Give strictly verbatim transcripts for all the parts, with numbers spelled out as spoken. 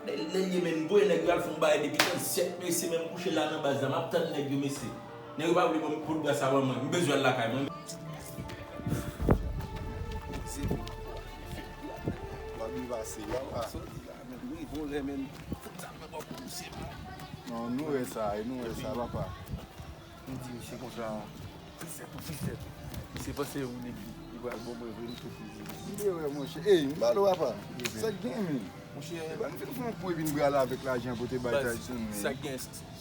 Lè l ye, men, m voye nèg yo al fè yon bagay depi trannsenk, mesye, men m kouche la nan baz la, m ap tann nèg yo, mesye. Nèg yo pa vle ban m kout bra sa ban mwen, m bezwen al lakay mwen. Zero. W ap byen pase, papa. Soti la, men, rive yon lè, men, fout sa mwen bò pou misye, men. Non, nou wè sa, e nou wè sa, papa. M di misye konsa, fizèt ou fizèt. Misye panse yon nèg li pral bon mwen vre, m tou fizi. M te wè, monchè. Ey, m pale w, papa. Sa k gen, men? Monchè, ban m fin fè yon kou epi n prale avèk lajan pou te bay Tyson, men. Sa k gen?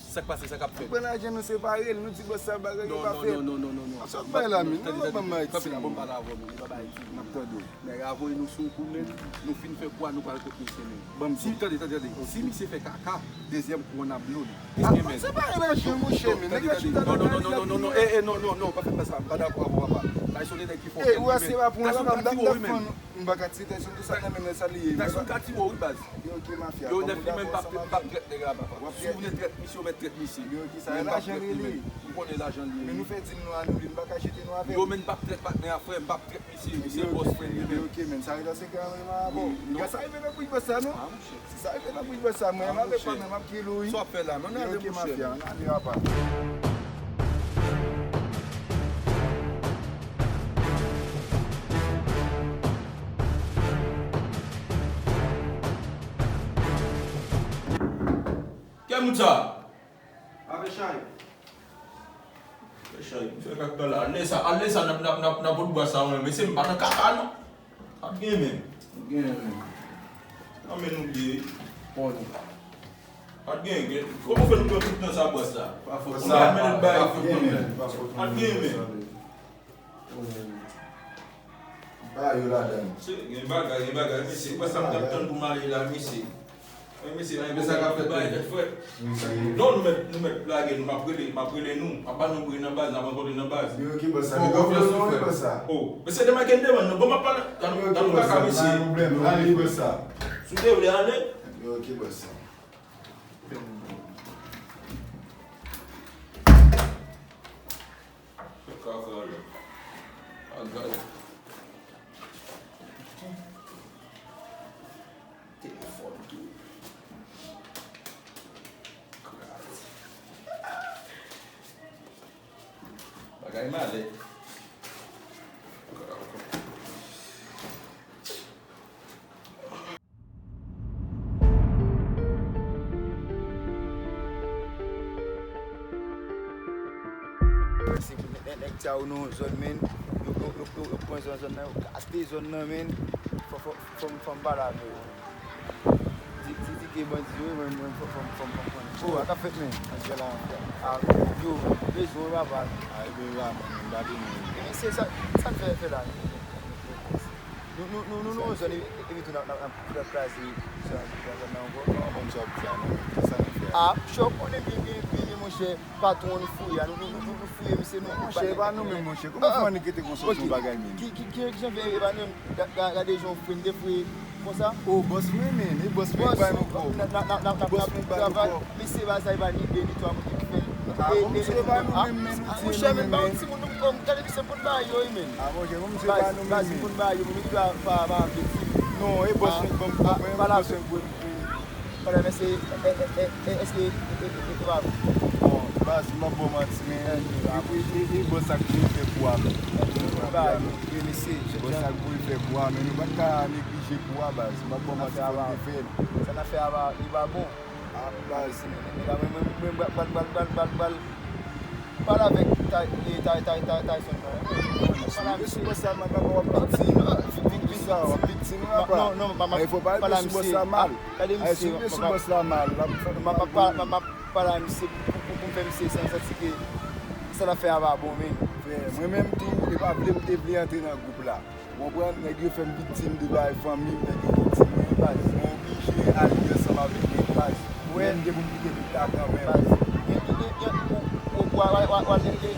Sa k pase, sa k ap fèt? Nou pran lajan, nou separe l, nou di bòs sa bagay yo pa fèt. Non, non, non, non, non, non. Sa k bay la, men? Non, ban m bay ti moun. Kanpe la, ban m pale avè w, men, li pa bay ti moun. M ap tande w. Nèg la voye nou sou kou, men, nou fin fè kou a, nou pral kot misye, men. Ban m di. Si, tande, tande, tande. Si misye fè kaka, dezyèm kou an ap blow li. Eske, men? Se pa lajan, monchè, men. Nèg la chita nan kay la. Non, non, non, non, non, non, eh, eh, non, non, non, pa fè sa, m pa dakò avè w, papa. Tyson se nèg ki fò kèk, men. Tyson ka tire w, wi, men. M pa ka tire Tyson, tout sa nan men nèg sa li ye. Tyson ka tire w, wi, baz. Yo, ok, mafya. Yo, nèg li menm p ap, p ap trèt nèg la, papa. Si w vle trèt misye, w mèt trèt misye. Yo, ok, sa lajan li ye. M konnen lajan li ye. Men nou fè dil nou anile, m pa ka jete nou avè l. Yo, men m p ap trèt patnè a, frè, m p ap trèt misye, misye bòs frè li ye, men. Ok, men, sa rive se kanmenm a bon. Gad sa rive nan bouch bòs sa, non? Ah, monchè. Si sa rive nan bouch bòs sa, mwen, m avèk patnè, m ap kile w, wi. Sa w ap fè la, men ann ale, monchè. Ok, mafya, ann ale, papa. Kè moun sa? Avè chay. Fè chay, fè kaka la. Ann lè sa, ann lè sa, n ap, n ap, n ap, n ap pot bwa sa, mwen, mesye, m pa nan kaka, non. Pa t gen, men. Gen, men. Nan men nou ye. Bon. Pa t gen, gen. Kòman fè nou pran tout tan sa bwa sa? Pa fòt sa. Ou pa mèt bay fòt mwen, men. Pa t gen, men. Ba yo ladan. Se, gen bagay, gen bagay, mesye. Wè sa m t ap tann pou m ale la, mesye. Wi, mesye, men sa k ap fèt, bagay tèt frèt. Non, nou mèt, nou mèt lage nou, m ap rele, m ap rele nou. M ap ba nou bri nan baz, n ap rankontre nan baz. Yo, ki bòs sa? Fè konfyans nou, frè. Oh, mesye, demen gen demen, non. Bon, m ap pale. Tann, tann kaka, mesye. Pa gen pwoblèm, nou ale, bòs sa. Si w te vle ale. Yo, ki bòs sa? Kaka la. Agay. Telefòn tou. Kraze. Bagay malè. Se pou nèg, nèg sa yo nan yon zòn, men. Yo, yo, yo, yo, yo pran zòn, zòn nan, yo gate zòn nan, men. Fò, fò, fò m, fò m pale avè yo. Di, di, di ke bandi yo, men, men, fò, fò m, fò m, fò m konnen. Oh, sa k ap fèt, men? Anjèla. Ah, yo, bezwen, papa. Ah, ebyen, la, men, m gade, men. Men se sa, sa k fè, fè la. Nou, nou, nou, nou, nou, zòn, e, e, epi tou, n ap, n ap, n ap kraze, sa, kraze nan ankò. Non, ban m sa w di a, non. Sa nou fè a. Ah, chòk, konnen byen, byen, byen, byen, monchè, patwon, nou fouye a, nou, nou, nou, nou, nou fouye, misye, nou. Monchè, e pa nou menm, monchè. Kòman fè w annik rete konsa sou yon bagay, men? Ki, ki, ki, ki jan fè, e pa nou menm, ga-, ga-, gade jan w fre m te fre, konsa. Oh, bòs mwen, men, e bòs mwen ki bay nou kòb. Bòs mwen ki bay nou kòb. Mesye, ba sa e pa ni de ni twa moun ki fè l. Ah, bon, misye pa nou menm, men, nou di nou menm, men. Monchè, men, ba yon timoun, nou, oh, gade misye konn bagay yo, wi, men. Ah, monchè, bon, misye pa nou menm, men. Baz, konn bagay yo, men, nou pa, pa, pa anvle di. Non, e bòs mwen, bon, bon, pale avè m pou, pou, pale, men se, e, e, e, e, èske, e, e, e, e, pa vre? Bon, baz, m ap ba w manti, men, e, e, e, e, bòs sa k voye fè kou a, men. Bòs sa k voye fè kou a, men nou pa t ka neglije kou a, baz. M ap ba w manti, fò n te fè l. Sa n ap fè a pa, li pa bon. Ah, baz. Mwen, mwen, mwen, mwen, pral, pral, pral, pral, pral, pral pale avèk Tay-, e, Tay-, Tay-, Tay-, Tyson nan. Si w rive sou bòs sa mal, papa, w ap viktim. W ap viktim, papa. Non, non, m ap pale a misye. Ay, fò pa rive sou bòs la mal. Ay, si w rive sou bòs la mal, l ap fè nou mal. M ap pale a misye pou, pou, pou m fè misye santi ke sa l ap fè a pa bon, men. Frè, mwen menm tou, e pa vle m te vle antre nan gwoup la. Ou konprann? Nèg yo fè m viktim de bagay fanmi m, nèg yo viktim mwen, baz. Mwen oblije ale ansanm avèk nèg, baz. Mwen, m gen pou m kite gwoup la kanmenm. Baz. Gen, gen, gen, gen, ou, ou, ou, ou, ou, ou, ou,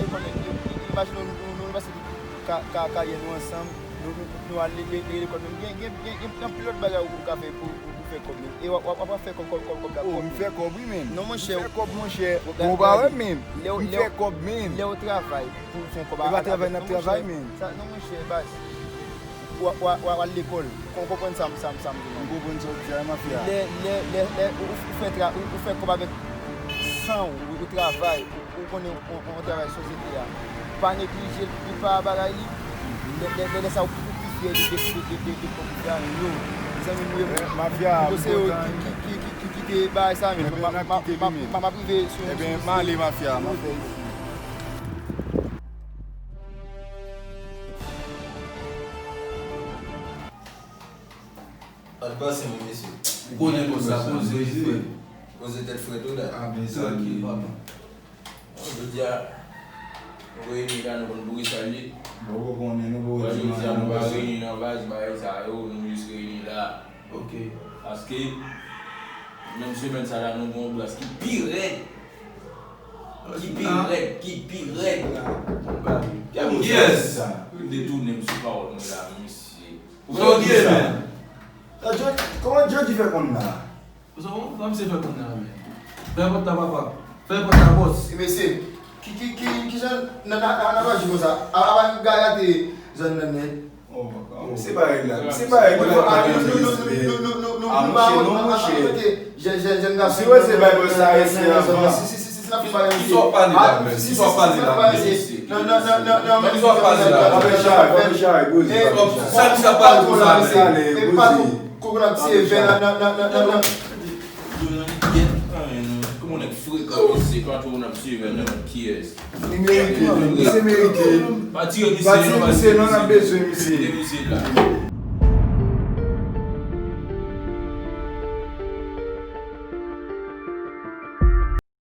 imajine nou, nou, nou, nou pase tout ka-, ka-, karyè nou ansanm, nou, nou, nou al le-, le-, le-, lekòl menm. Gen, gen, gen, gen anpil lòt bagay ou, ou ka fè pou, pou, pou fè kòb menm. E w ap, w ap, w ap fè kòb, kòb, kòb la. Oh, m fè kòb, wi, men. Non, monchè. M fè kòb, monchè. Bon, ou pa wè m, men. M fè kòb, men. Lè w travay. Pou fè yon kòb avèk mwen, monchè. E pa travay n ap travay, men. Sa, non, monchè, baz. w a- w a- w a- w al lekòl. Kon- konprann sa m- sa m- sa m di w. M konprann sa w di a, mafya. Lè lè lè lè ou ou fè tra- ou ou fè kòb avèk san w, ou ou travay, ou ou konnen yon yon travay sosyete a, pa neglije l, li pa bagay li. Lè lè lè lè sa ou ou pi fyè de de de de de de kòb ou fè a yo. Mezanmi, m reme- Mafya, m yo se yo kontan. Ki ki ki ki kite bagay sa menm. Ebyen, m ap kite li menm. M ap rive sou Ebyen, m ale, mafya, m ap fè isi. Al pase, mon mesye. Ou konnen konsa, poze li, frè. Poze tèt frè tou la. Trankil, papa. Jodi a, nou reyini la, nou konn pou ki sa l ye. Bon, ou konnen, nou pou Jodi a, nou pa reyini nan baz, bagay sa yo, nou jis reyini la. Ok. Paske, menm semèn sa la, nou gen yon bras ki pi rèd. Ki pi rèd, ki pi rèd. Yes! Detounen m sou pawòl mwen la, mesye. Ou fè ki sa? Kòman Jody fè konn la? Sa misye fè konn la, men? Fè pòt la, papa. Fè pòt la, bòs. Mesye, ki ki ki ki jan nan nan nan nan maji konsa? A a pa gade zòn nan nèt. Se pa règ la. Se pa règ la. Monchè, non, monchè. Si wè se bay bòs la, rete anvan. Kisa w ap pale la, men? Kisa w ap pale la, men? Kisa w ap pale la? Papi Chay, Papi Chay, poze, Papi Chay. Sa misye ap pale konsa, men? Patwon ap tiye vè nan nan nan nan nan nan. Yo nan li gèt anyen non. Kòman nèg frekan mesye, patwon ap tiye vè nan kiyès? Li merite, misye merite. Pa tire misye non, pa tire misye non, n ap bezwen misye. Kite misye la.